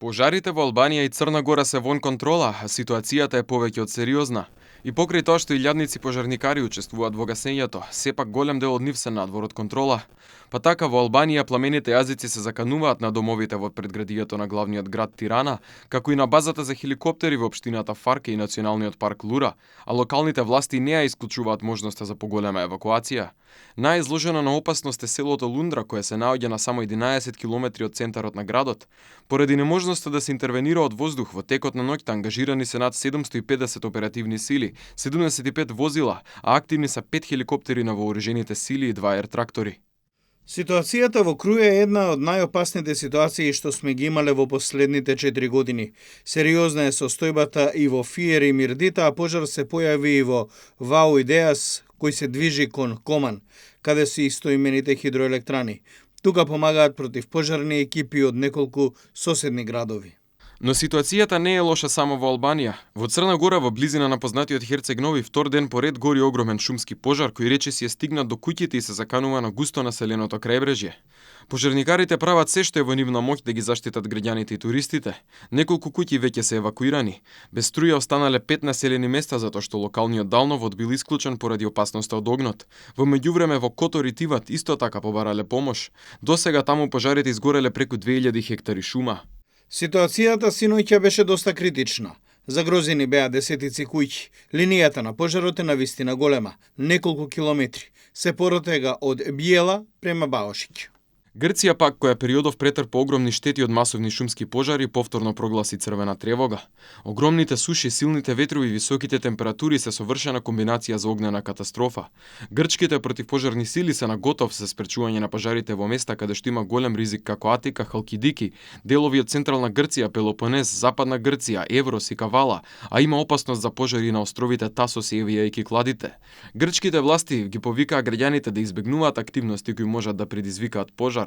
Пожарите во Албанија и Црна Гора се вон контрола, а ситуацијата е повеќе од сериозна. И покрај тоа што илјадници пожарникари учествуваат во гасењето, сепак голем дел од нив се надвор од контрола. Па така во Албанија пламените јазици се закануваат на домовите во предградието на главниот град Тирана, како и на базата за хеликоптери во општината Фарке и националниот парк Лура, а локалните власти не ја исклучуваат можноста за поголема евакуација. Најизложено на опасност е селото Лундра, кое се наоѓа на само 11 километри од центарот на градот. Поради неможноста да се интервенира од воздух, во текот на ноќта ангажирани се над 750 оперативни сили, 75 возила, а активни се 5 хеликоптери на вооружените сили и 2 ертрактори. Ситуацијата во Круј е една од најопасните ситуации што сме ги имале во последните 4 години. Сериозна е состојбата и во Фиер и Мирдита, а пожар се појави и во Вау Идеас, кој се движи кон Коман, каде се истоимените хидроелектрани. Тука помагаат противпожарни екипи од неколку соседни градови. Но ситуацијата не е лоша само во Албанија. Во Црна Гора, во близина на познатиот Херцег Нови, втор ден поред гори огромен шумски пожар кој речиси е стигнат до куќите и се заканува на густо населеното крајбрежје. Пожарникарите прават се што е во нивна моќ да ги заштитат граѓаните и туристите. Неколку куќи веќе се евакуирани. Без струја останале 5 населени места затоа што локалниот далновод бил исклучен поради опасноста од огнот. Во меѓувреме во Котор и Тиват исто така побарале помош. Досега таму пожарите изгореле преку 2000 хектари шума. Ситуацијата синоќа беше доста критична. Загрозени беа десетици куќи. Линијата на пожарот е навистина голема, неколку километри. Се протега од Биела према Баошиќ. Грција пак, која периодов претрпа огромни штети од масовни шумски пожари, повторно прогласи црвена тревога. Огромните суши, силните ветрови и високите температури се совршена комбинација за огнена катастрофа. Грчките противпожарни сили се на готов за спречување на пожарите во места каде што има голем ризик како Атика, Халкидики, делови од централна Грција, Пелопонез, западна Грција, Еврос и Кавала, а има опасност за пожари на островите Тасос и Евија и Кикладите. Грчките власти ги повикаа граѓаните да избегнуваат активности кои можат да предизвикаат пожар,